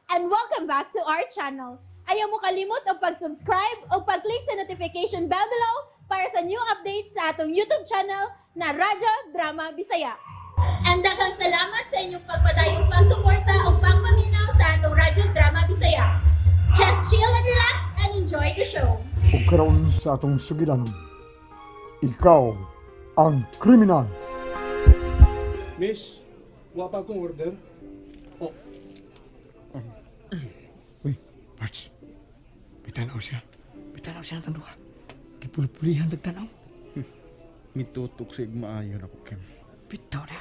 And welcome back to our channel. Ayaw mo kalimot og pag-subscribe o pag-click sa notification bell below para sa new updates sa atong YouTube channel na Radyo Drama Bisaya. And daghang salamat sa inyong pagpadayong pagsuporta o pagpaminaw sa atong Radyo Drama Bisaya. Just chill and relax and enjoy the show. Ug karon sa atong sugilan, ikaw ang kriminal. Miss, wa pa akong order. Oh, Uy, Parts. Bitanaw siya. Bitanaw siya ng tanduha. Gipulpulihan tagtanaw. Mitutok sa maayo nako, Kim. Bitaw na.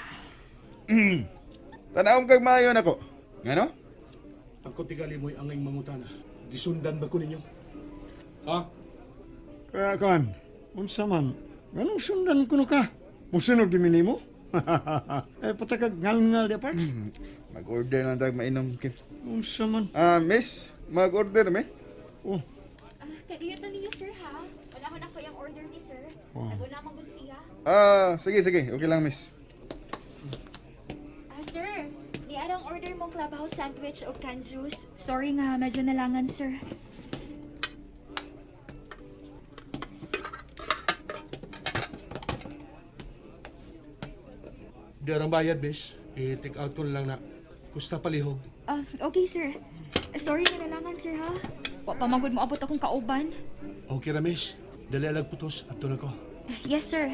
Tanawon kag maayo nako. Ngano? Ang tigali mo'y angay mangutana. Gisundan ba ko ninyo? Ha? Kaya kan, unsa man, nganong sundan kuno ka? Musunod di mo? Eh, patakag ngal-ngal di, Parts. Mag-order lang tag mainom, Kim. Unsa man? Ah, miss, mag-order me. Oh, Kadiyo to ninyo, sir, ha? Wala ko na ko yung order ni sir. Oh. Naguna man gud siya. Ah, sige sige, okay lang, miss. Ah, sir, ni arang order mong clubhouse sandwich o canned juice. Sorry nga, medyo nalangan, sir. Di arang bayad, miss. I-take out ko na lang na. Kusta palihog. Ah, okay, sir. Sorry nga nalangan, sir, ha? Wa pa man gud moabot akong kauban. Okay ra, miss. Dali alag putos. Ato na ko. Yes, sir.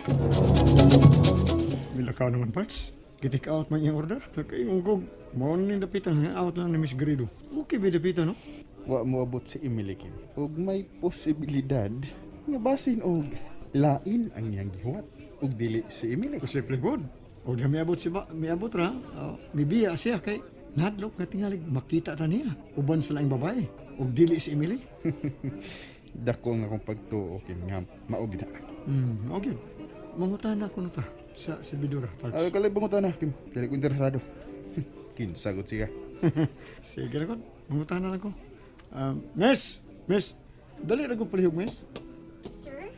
Milakaw naman, Parts. Gitik out man iyang order. Kay ungkog, mao ni dapitan, out lang ni Miss Grido. Okay ba dapitan, no? Wa mo abot si Emily, Kim. Ug may posibilidad nga basin og lain ang iyang gihuwat ug dili si Emily. Posible good. O di miabot si ba, miabot ra, mibiya siya kay nahadlok nga tingalig makita ta niya. Uban sa laing babae. Ug dili si Emily. Dako nga akong pagtuo, Kim, nga mao gid. Okay. Mangutana ko na ta sa si Bidura. Parts. Ah, kalay bangutana, Kim. Dili ko interesado. Kinsagot siya. Sige na ko. Mangutana lang ko. Miss! Miss! Dali ra ko palihog, miss. Sir?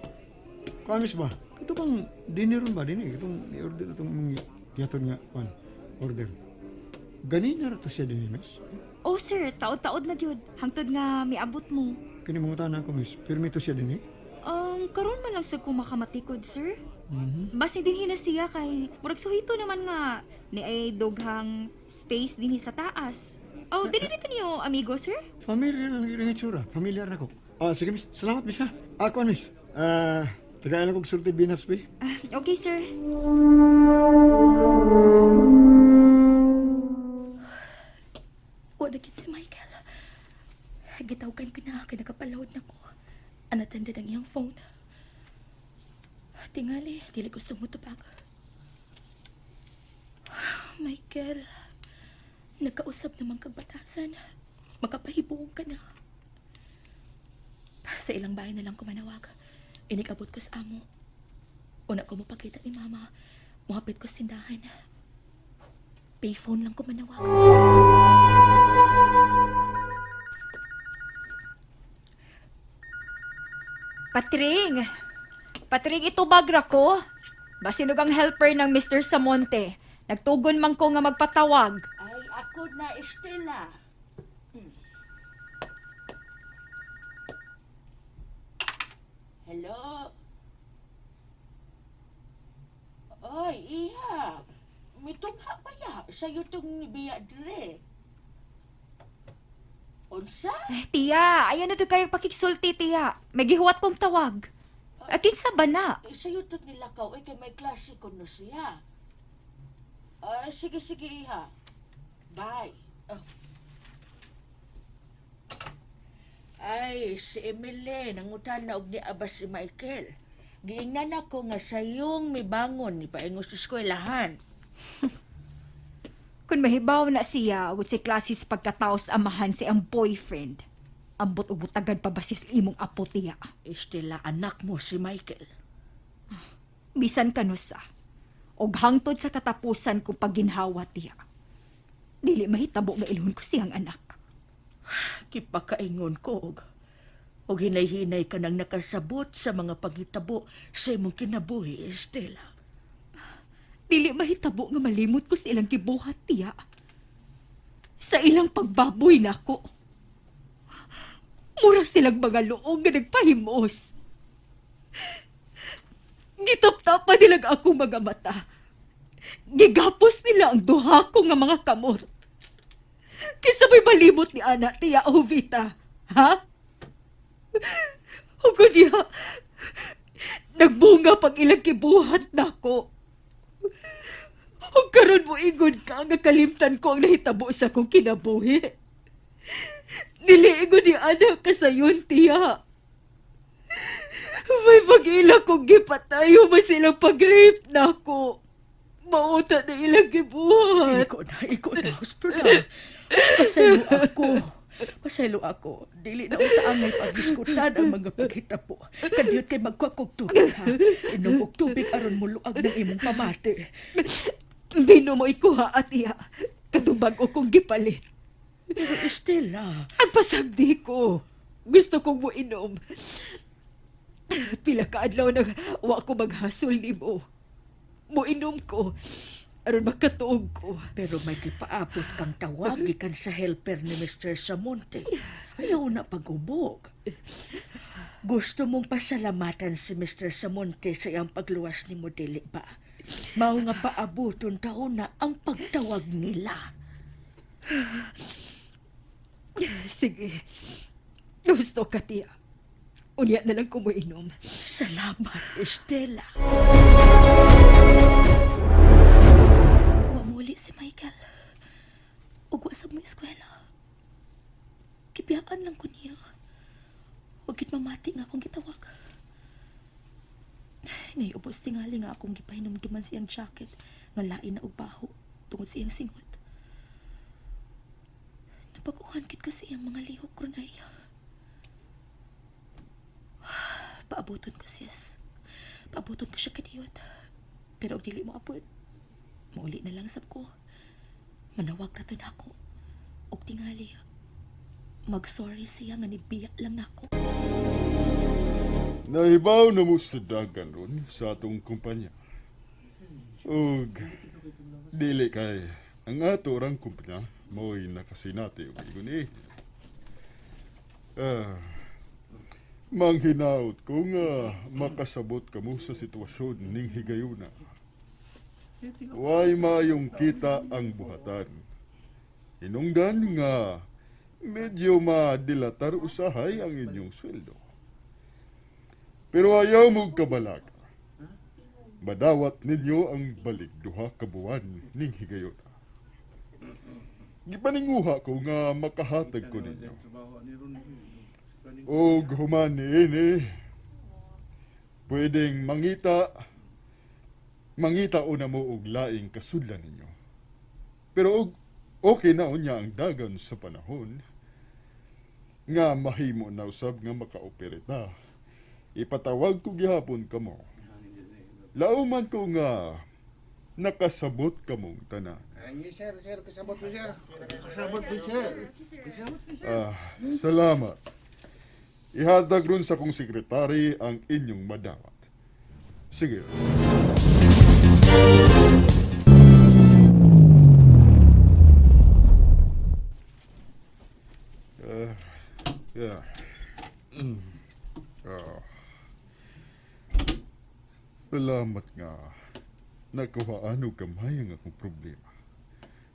Kuan, miss ba? Ito bang dinner ba din eh? Itong ni-order itong mga gihatod nga kuan order. Ganina ra to siya din, miss. Oh, sir, taod-taod na gyud. Hangtod nga miabot mo. Kini mangutana ko, miss. Pirmi to siya din eh. Karon man lang sa ko makamatikod, sir. Basin din hina siya kay murag suhito naman nga ni ay dughang space dinhi sa taas. Oh, dili dito niyo amigo, sir? Familiar lang yung itsura. Familiar na ko. Ah, sige, miss. Salamat, miss, ha. Ah, kuan, miss. Ah, tagaan lang kong sulti binas, be. Ah, okay, sir. O, nagit si Michael. Gitawgan ko na, kay nakapalawd na ko. Unattended ang iyang phone. Tingali, dili gusto mo tubag. Michael, nagkausap naman kagbatasan. Makapahibuong ka na. Sa ilang bahay na lang kumanawag. Inikabot ko sa amo. Una ko mapakita ni Mama. Muhapit ko sa tindahan. Payphone lang kumanawag. Patring! Patring, ito bagra ko. Basinog ang helper ng Mr. Samonte. Nagtugon man ko nga magpatawag. Ay, ako na, Estela. Hello? Oy, iha. Mitungha pa ya. Sa'yo tong biya dire. Unsa? Eh, tiya, ayan na doon kayong pakiksulti, tiya. May gihuwat kong tawag. Akin sa bana. Eh, sa'yo tong nilakaw. Ay, kay may klase ko no siya. Ah, sige, sige, iha. Bye. Oh. Ay, si Emily, nangutan na og ni Aba si Michael. Giingnan ako nga sayong mibangon ni paingon sa eskwelahan. Kung mahibaw na siya, ug si klase sa pagkatao sa amahan si ang boyfriend. Ambot ug butagan pa ba siya sa imong apo, tiya? Estela, anak mo si Michael. Bisan kanusa. Og hangtod sa katapusan ko pagginhawa, tiya. Dili mahitabo nga ilhon ko siyang anak. Kipakaingon ko og hinay-hinay ka nang nakasabot sa mga panghitabo sa imong kinabuhi, Estela. Dili mahitabo nga malimot ko sa ilang gibuhat, tiya. Sa ilang pagbaboy nako. Mura silang mga luog nga nagpahimos. Gitap-tapa nilang ako mga mata. Gigapos nila ang duha ko nga mga kamot. Kisa may malimot ni Ana, tiya Jovita. Ha? Hugo niya, nagbunga pag ilang kibuhat nako. Ug karon mo ingon ka nga kalimtan ko ang nahitabo sa akong kinabuhi. Niliingon ni Ana kasayon tiya. May pag-ila kong gipatayo man silang pag-rape nako. Mauta na ilang gibuhat. Iko na, husto na. Pasaylo ako. Pasaylo ako. Dili na unta ang may pagdiskutan ang mga paghitabo. Kadiyot kay magkuha kog tubig ha. Inom og tubig aron muluag ng imong pamati. Bino mo ikuha at iya. Katubag o kong gipalit. Pero Estela, Ang pasagdi ko. Gusto kong mo inom. Pila ka adlaw nang wa ko maghasol nimo. Moinom ko. Aron makatuog ko. pero may gipaabot kang tawag gikan sa helper ni Mr. Samonte. Ayaw na pag-ubog. Gusto mong pasalamatan si Mr. Samonte sa iyang pagluwas ni mo, dili ba? Mao nga paabuton taon na ang pagtawag nila. Sige. Gusto ka, tiya. Unya na lang ko moinom. Salamat, Estela. Wa muli si Michael. Ug wa sa mo eskwela. Gibiyaan lang ko niya. Huwag gid mamati nga akong gitawag. Naiubos tingali nga akong gipahinumduman siyang jacket nga lain na og baho tungod sa iyang singot. Napaguhan gid ko sa iyang mga lihok ron ay. Paabuton ko sis. Paabuton ko siya kadiyot. Pero og dili mo abot, mauli na lang sab ko. Manawag na to nako. Og tingali, mag-sorry siya nga nibiya lang nako. Nahibaw na mo sa dagan ron sa atong kumpanya. Ug dili kay ang ato rang kumpanya mo'y nakasinati og ingon eh. Ah, manghinaot ko nga makasabot kamo sa sitwasyon ning higayuna. Way maayong kita ang buhatan. Hinungdan nga medyo madilatar usahay ang inyong sweldo. Pero ayaw mong kabalaka. Madawat ninyo ang balik duha ka buwan ning higayon. Gipaninguha ko nga makahatag ko ninyo. Og human niini, pwedeng mangita, mangita una mo og laing kasudlan ninyo. Pero og okay na unya ang dagan sa panahon, nga mahimo na usab nga makaopereta. Ipatawag ko gihapon kamo. Lauman ko nga nakasabot kamong tanan. Sir, sir, kasabot mo, sir. Kasabot ko, sir. Ah, salamat. Ihatag ron sa kong sekretary ang inyong madawat. Sige. Ah, yeah. Ah. Salamat nga. Nakuhaan og gamay ang akong problema.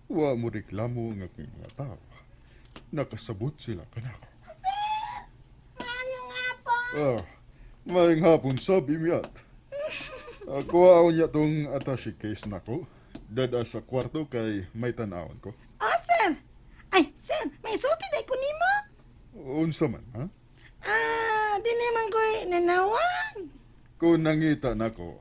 Wa mo reklamo ang akong mga tao. Nakasabot sila kanako. Maayong hapon. Ah, maayong hapon sab imyat. Ako aon niya tong attache case nako. Dada sa kwarto kay may tan-awon ko. Oh, sir. Ay, sir, may sulti day ko nimo. Unsa man, ha? Ah, di naman ko'y nanawag. Kung nangita nako,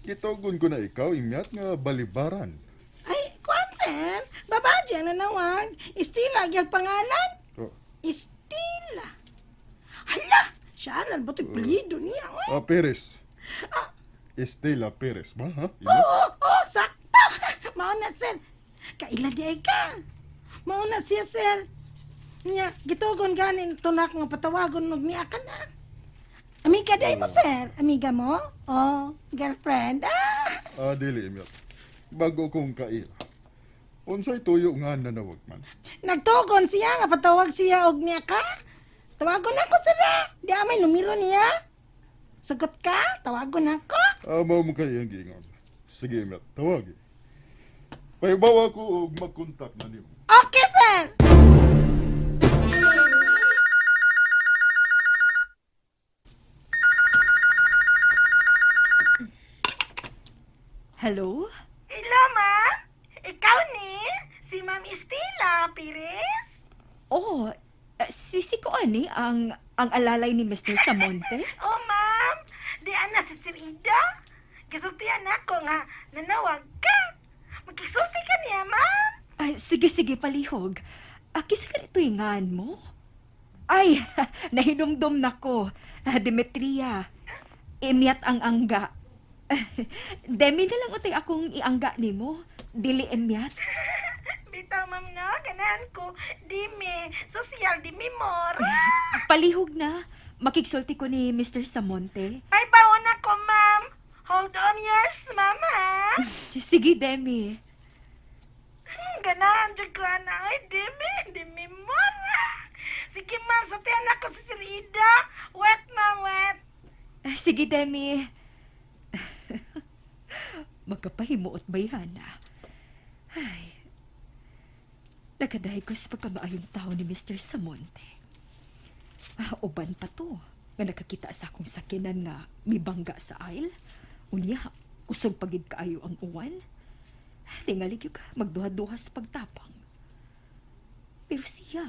gitugon ko na ikaw imyat nga balibaran. Ay, kuan, sir. Babae ang nanawag. Estila, gyud pangalan. Oh, Estila. Hala, siya lang ba ito'y apelyido niya, oy? ah, Perez. Estela Perez ba, ha? Imyat? Oo, oo, sakto. Mauna, sir. Kaila di ay ka. Mauna siya, sir. Nya, gitugon ganin tunak nga patawagon og niya ka na. Amiga day mo, sir. Amiga mo? Oh, girlfriend. Ah! Ah, dili, imyat. Bago kong kaila. Unsay tuyo nga nanawag man? Nagtugon siya nga patawag siya og niya ka. Tawagon ako sir ah. Di amay numero niya. Sagot ka, tawagon ako. Amaw mo kay iyang giingon. Sige, Met, tawagi. Pahibawa ko og magkontak na nimo. Okay, sir. Hello? Hello, ma'am. Ikaw ni? Si Ma'am Estela Perez? Oh, si ko ani ang alalay ni Mr. Samonte? Oh, ma'am. Di ana si Sir Ida. Gisultihan ako nga nanawag ka. Magkisulti ka niya, ma'am. Ay, sige, sige, palihog. Kisa ka ito ingan mo? Ay, nahinumdum na ko. Demetria, imyat ang angga. Demi na lang utay akong iangga nimo. Dili emyat. Bitaw, ma'am, no? Ganahan ko. Dime. Social, dime more. Palihog na. Makigsulti ko ni Mr. Samonte. Ay, bawon ako, ma'am. Hold on yours, ma'am, ha? Sige, Demi. Ganahan dyan ko, ana. Ay, dime. Dime more. Sige, ma'am. Sultihan ako si Sir Ida. Wet, ma'am, wet. Sige, Demi. Magkapahimuot ba yan, ah? Ay. Nagkadahi ko sa pagkamaayong tao ni Mr. Samonte. Uban pa to. Nga nakakita sa akong sakinan nga mibangga sa aisle. Unya, kusog pagid kaayo ang uwan. Tingali gyud ka, magduha-duha sa pagtapang. Pero siya,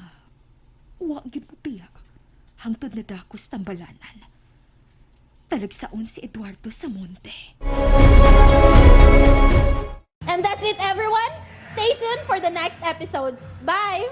wa gyud mo piya. Hangtod na dako sa tambalanan. Talagsaon si Eduardo Samonte. And that's it, everyone. Stay tuned for the next episodes. Bye!